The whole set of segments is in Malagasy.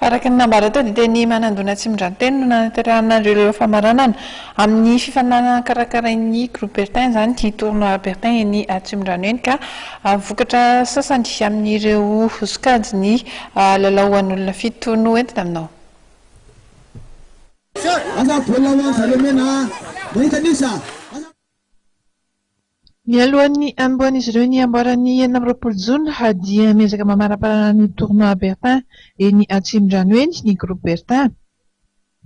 Araka ny nambara teo dia teny Manandona Atsimondrano teny no nanatanterahana ireo lalao famaranana amin'ny fifaninanana karakarain'ny Groupe Bertin izany ity Tournoi Bertin eny Atsimondrano eny ka vokatra sasany amin'ireo sokajin'ny lalao ho an'olona fito no entina aminao. Aza baolina ho an-dry zareo mena a! Mahita an'isa! Mialohan'ny hanombohan'izy ireo ny amboaran'ny 26 jona dia miezaka mamaraparana ny Tournoi Bertin eny Atsimondrano eny ny Groupe Bertin.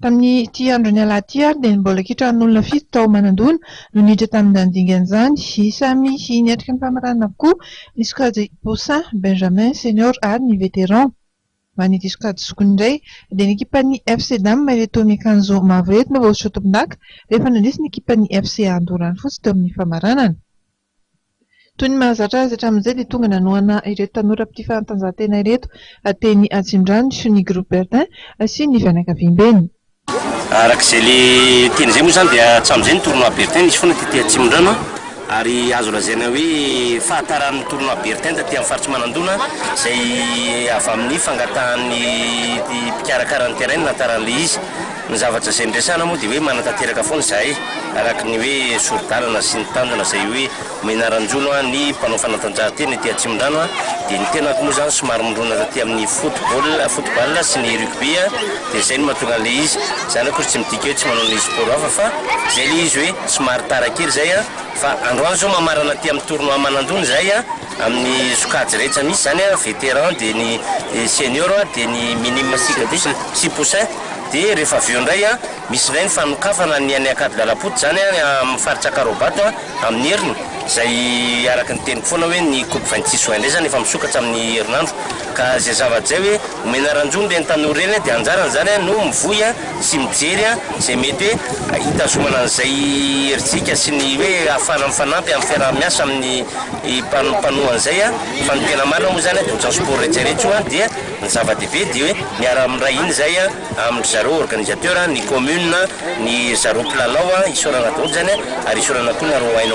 Tamin'ity andron'ny alahady ity ary dia ny baolina kitra an'olona fito tao Manandona no niditra tamin'izany dingana izany. Samy niatrika ny famaranana avokoa ny sokajy Poussin, Benjamin, Senior ary ny Vétéran. Ho an'ity sokajy zokiny indray dia ny ekipan'ny FC Dame ireto miakanjo mavo ireto no voahosotra tompondaka rehefa nandresy ny ekipan'ny FC Andoranofotsy teo amin'ny famaranana. Toy ny mahazatra azy hatramin'izay dia tonga nanohana ireto tanora mpitia fanatanjahantena ireto teny Atsimondrano ny Groupe Bertin sy ny fianakaviambeny. Araka izay le teny izay moa izany dia hatramin'izay ny tournoi Bertin nisy foana tety Atsimondrano ary azo lazaina hoe fahataran'ny tournoi Bertin taty amin'ny faritry Manandona izay avy amin'ny fangatahan'ny mpikarakara ny terrain no nahataran'ilay izy. Ny zavatra izay niresahana moa dia hoe manatanteraka foana izahay araka ny hoe sori-dalana sy ny tanjona izay hoe Omena ranjono ny mpanao fanatanjahantena ety Atsimondrano dia ny tenako moa izany somary mirona taty amin'ny football, football sy ny rugby dia izay no mahatonga an'ilay izy. Izany akory tsy midika hoe tsy manao ny sport hafa fa izay ilay izy hoe somary tara kely izay fa androany izao mamarana aty amin'ny tournoi Manandona izay amin'ny sokajy rehetra misy izany vétéran dia ny senior dia ny minime sy cadet sy poussin dia rehefa avy eo indray misy indray ny fanokafana ny any Ankadilalampotsy izany amin'ny faritra Ankaraobato. Amin'ny heriny, izay araka ny teniko foana hoe ny coupe 26 juin indray izany efa misokatra amin'ny herinandro ka izay zavatra izay hoe omena ranjony ireny tanora ireny dia anjarany izany no mivoy sy mijery izay mety hoe hitazomana an'izay herijika sy ny hoe ahafahana mifanampy amin'ny fiaraha-miasa amin'ny mpanohana izay fa ny tena marina moa izany dia ohatran'ny sport rehetra rehetra io dia ny zava-dehibe dia hoe miara-miray hina izay amin-dry zareo organisateur, ny commune, ny zareo mpilalao, isaorana daholo izany ary isaorana koa nareo haino.